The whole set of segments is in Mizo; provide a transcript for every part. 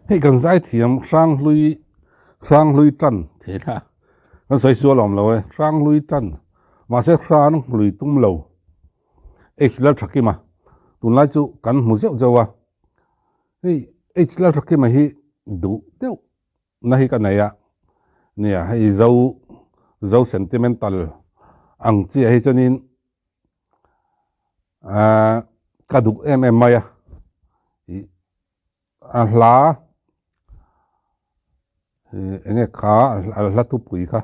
Hei kan zaithiam Hranghlui Hranghlui tan thei la kan sawi sual awm lo e Hranghlui tan mahse Hranghlui tum lo H Lalthakima tunlai chu kan hmu zeuh zeuh a hei H Lalthakima hi duh deuh na hi ka nei a nia hei zo zo sentimental ang chiah hi chuanin ahh ka duh em em mai a ih a hla ih eng nge kha a hla thupui kha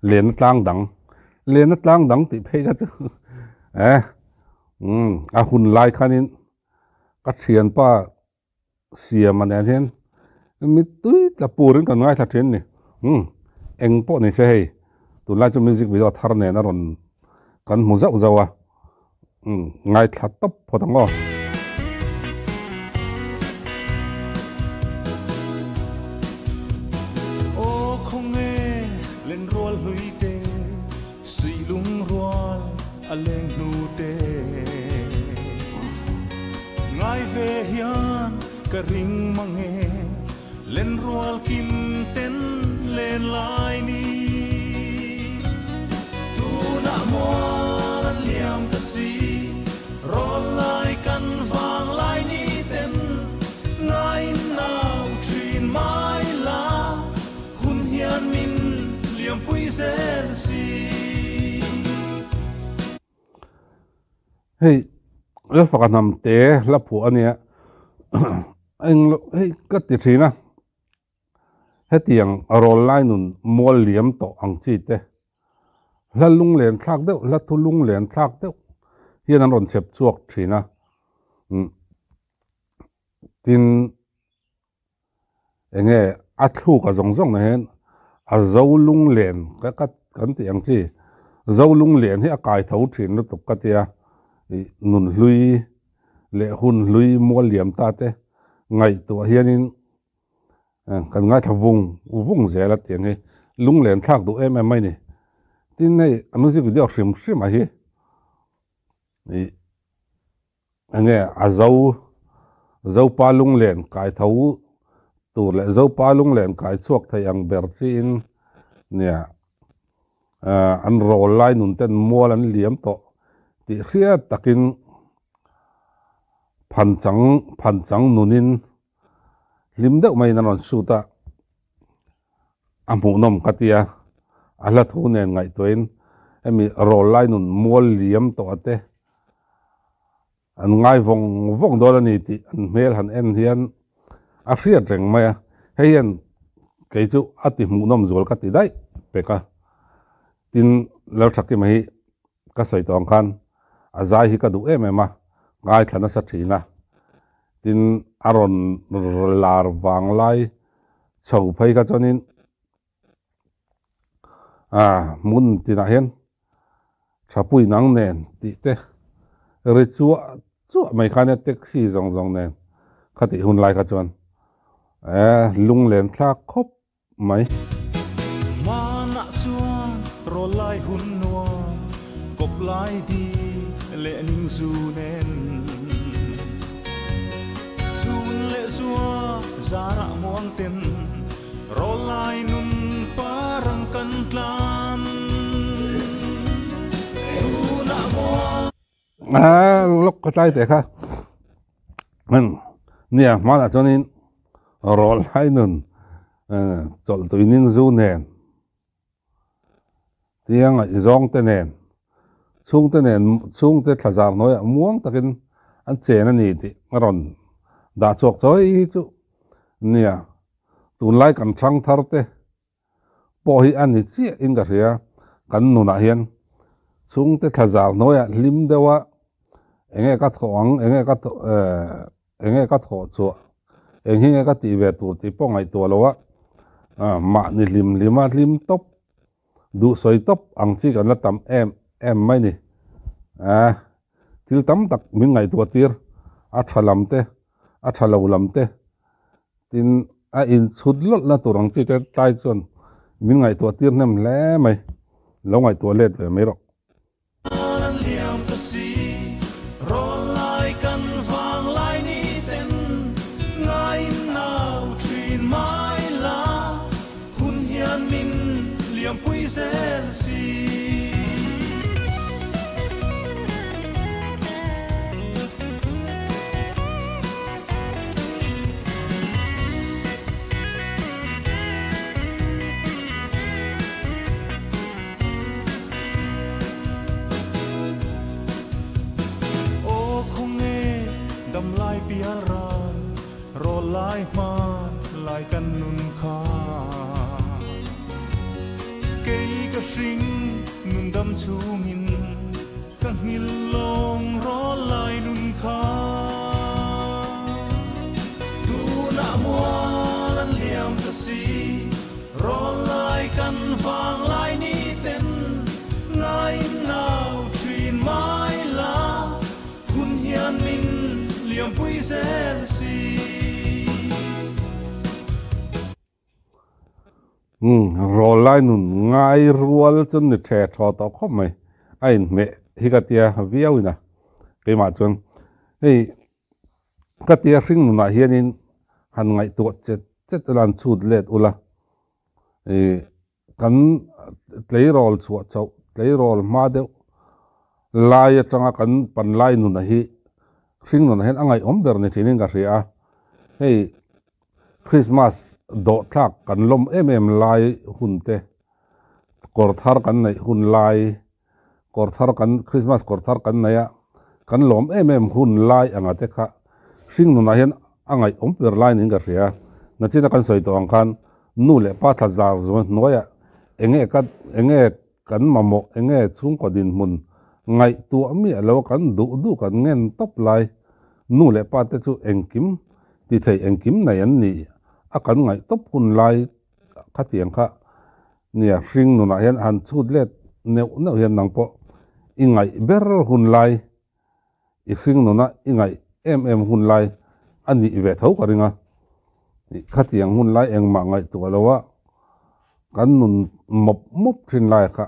Lena tlang dang Lena tlang dang tih phei kha chu eh umm a hun lai khanin ka thianpa Siama nen hian mittui tla purin kan ngaithla thin ni. Umm eng pawh ni se hei tunlai chu music video thar nen a rawn kan hmu zauh zauh a, umm ngaithla tawp phawt ang aw. Aw khawnge lenrual hlui te suih lungrual a leng hnu te. Ngai ve hian ka ring mang e, lenrual kim ten len lai ni. Tunah mual an liam ta si, rawl lai kan vang lai ni ten, ngaiin nau thin mai la, hun hian min liampui zel si. Hei Lalfaka hnam te hla phuah a nia eng lo hei ka ti thin a hetiang rawl lai nun mual liam tawh ang chi te hla lunglen thlak deuh hla thu lunglen thlak deuh hian an rawn chhep chhuak thin a tin Enge a thluk a zawng zawng na hian a zo lunglen ka ka kan tih ang chi zo lunglen hi a kai tho thin lutuk ka tia ih nun hlui leh hun hlui mual liam ta te ngaihtuah hianin kan ngaithla vung vung zel a tiang hi lunglen thlak duh em em mai ni tin hei a music video hrim hrim a hi ih. Enge a zo Zopa lunglen kai tho tur leh Zopa lunglen kai chhuak thei ang ber chiin nia an rawl lai nun ten mual an liam tawh tih hriat takin phanchang phanchang nunin hlim deuh maiin an rawn shoot a, a hmuhnawm ka tia a hla thu nen ngaihtuahin hemi rawl lai nun mual liam tawh a te an ngai vawng vawng dawn a ni tih an hmel han en hian a hriat reng mai a, hei hian kei chu a ti hmuhnawm zual ka ti daih pek a, tin Lalthakima hi Ka sawi tawh ang khan a zai hi ka duh em em a, ngaithla nasa thin a, tin a rawn lar vang lai chho phei kha chuanin ah hmun tinah hian Thapui nang nen tih te ri chuah chuah mai kha nia taxi zawng zawng nen khatih hun lai kha chuan eh lunglen thlak khawp mai. Hmanah chuan rawl lai hun nuam kawp lai di leh ning zu nen Chun leh zua zarah muang ten rawl lai nun parang kan tlan Tunah muang A lawk ka tlai teh kha nia hmanah chuanin rawl lai nun chawlh tui ning zu nen tia ngaihzawng te nen chhungte nen chhungte thla zar hnuaiah muang takin an chen a ni tih a rawn dah chhuak chawi hi chu nia tunlai kan thang thar te. pawh hi a ni chiah in ka hria kan nunah hian chhungte thla zar hnuaiah hlim deuh a enge ka thawh ang enge ka thawh ehh enge ka thawh chhuah eng hi nge ka tih ve tur tih pawh ngaihtuah lo a ah mahni hlim hlim a hlim tawp duh sawi tawp ang chi kan la tam em em mai ni ah thil tam tak min ngaihtuah tir a tha lam te a tha lo lam te. Tin, a inchhut lawlh na tur ang chi te tlai chuan min ngaihtuah tir hnem hle mai. Lo ngaihtuah let ve mai rawh. pui zel si. Aw khawnge damlai pial ral rawl lai hman lai kan nun kha. Kei ka hring nun dam chungin ka nghil lawng rawl lai nun kha. Tunah mual an liam ta si. Rawl lai kan vang lai ni ten ngaiin nau thin mai la, hun hian min liampui zel si. Umm, rawl lai nun ngai rual chu ni the thaw tawh khawp mai, a inhmeh hi ka tia viau in a, keimah chuan hei Ka tia hring nunah hianin han ngaihtuah chet chet ula, han chhut let ula, ih kan tleirawl chhuah chauh, tleirawl hma deuh lai atanga kan pan lai nunah hi hring nunah hian a ngaihawm ber ni thinin ka hria a. Hei Krismas dawhthlak kan lawm em em lai hun te, kawr thar kan neih hun lai Kawr thar kan Christmas kawr thar kan nei a, kan lawm em em hun lai anga te kha hring nunah hian a ngaihawm ber lai niin ka hria. Nachina kan sawi tawh ang khan nu leh pa thla zar zuan hnuaiah enge ka enge kan mamawh enge chhungkaw dinhmun ngaihtuah miah lo kan duh duh kan ngen tawp lai nu leh pa te chu engkim ti thei engkim nei an ni a kan ngaih tawp hun lai khatiang kha Nia, hring nunah hian han chhut let neuh neuh hian nang pawh i ngaih ber hun lai, i hring nuna i ngaih em em hun lai a nih ve tho ka ring a. Khatiang hun lai engmah ngaihtuah lo a, kan nun mawp mawp thin lai kha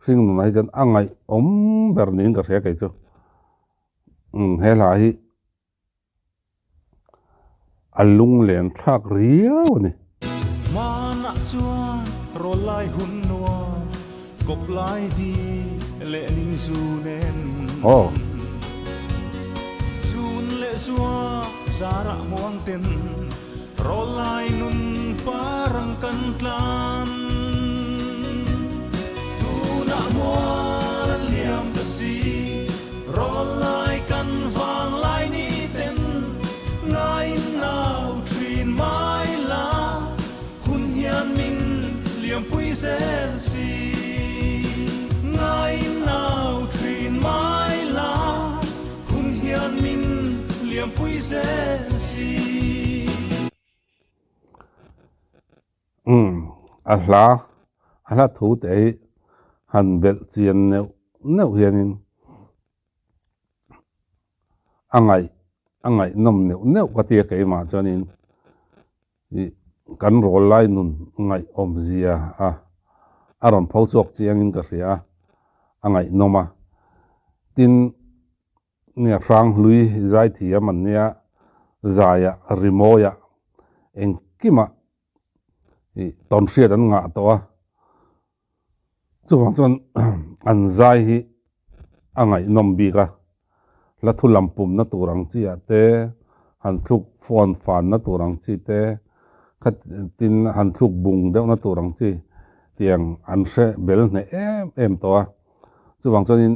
hring nunah hi chuan a ngaihawm ber niin ka hria kei chu. Umm he hla hi. A lunglen thlak riau a ni. Hmanah chuan rawl lai hun nuam kawp lai di leh ning zu nen. Aw. Chun leh zua zarah muang ten rawl lai nun parang kan tlan. Tunah mual an liam ta si. Rawl lai kan vang lai ni ten ngaiin nau thin mai la, hun hian min liampui zel si. Ngaiin nau thin mai la, hun hian min liampui zel si. Umm, a hla, a hla thu te hi han belh chian neuh neuh hianin a ngaih, a ngaihnawm neuh neuh ka tia keimah chuanin ih kan rawl lai nun ngaihawm zia a a rawn pho chhuak chiangin ka hria a, a ngaihnawm a. Tin, Nia Hranghlui zaithiam an nia, zaiah, rimawiah, engkimah ih tawnhriat an ngah tawh a, chuvang chuan an zai hi a ngaihnawm bik a, hla thu lam pumna tur ang chi ah te, han thluk phone fanna tur ang chi te, khatin han thluk bung deuhna tur ang chi tiang an hre bel hneh em em tawh a, chuvang chuanin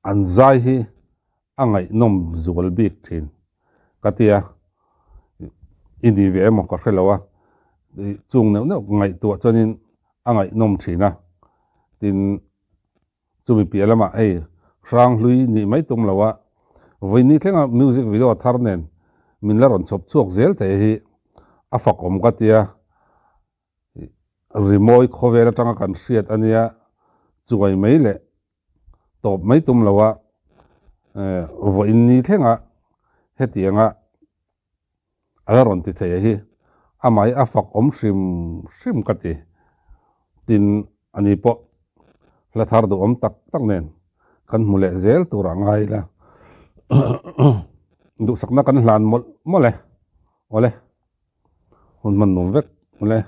An zai hi a ngaihnawm zual bik thin ka tia, i ni ve emaw ka hre lo a, chung neuh neuh ngaihtuah chuanin a ngaihnawm thin a, tin chumi piah lamah hei Hranghlui nih mai tum lo a, vawiini thlenga music video thar nen min la rawn chhawp chhuak zel thei hi a fakawm ka tia. Rimawi khawvel atanga kan hriat a nia, chuai mai leh tawp mai tum lo a, vawiin ni thlenga hetianga a la rawn ti thei a hi amah hi a fak awm hrim hrim ka ti. Tin, ani pawh hla thar duhawm tak tak nen kan hmu leh zel tur a ngai ila, duhsakna kan hlan mawlh mawlh e, awle. Hun hman nuam vek ule.